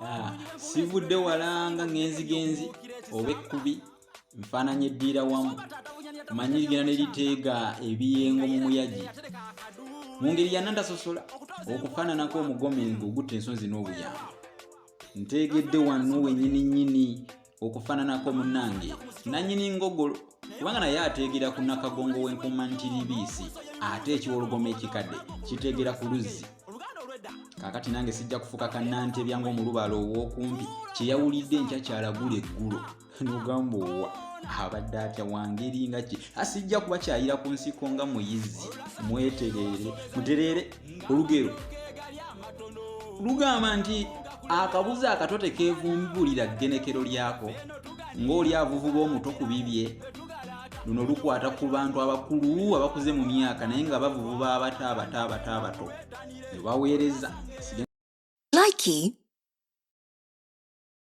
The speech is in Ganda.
Ah, sivudde wala nga ngenzigenzi oba ekkubi nfaananya eddiira wamu manyi ligenda ne liteega ebiyengo mu muyagi mu ngeri ya nantasosola okufaananako omugomengo ogutta ensonzi n'obuyambi nteegedde wano wenyini nyini okufaananako munnange nannyini ngogolo kubanga naye ateegera ku nakagongo w'enkuumantiribiisi ate ekiwologoma ekikadde kiteegera ku luzzi. Kaakati nange sijja kufuka kannantebya ng'omulubaale ow'okumpi kye yawulidde enkya kyalagula eggulo nogamba owa abadde atya wangeri nga ki asijja kubakyayira ku nsiko nga muyizzi mwetereere mutereere. Olugero lugamba nti akabuzi akato tekeevumbulira ggenekero lyako ng'oli avuvuba omuto ku bibye. Luno lukwata ku bantu abakulu abakuze mu myaka naye nga bavububa abato abato abato abato ne baweereza. Likey.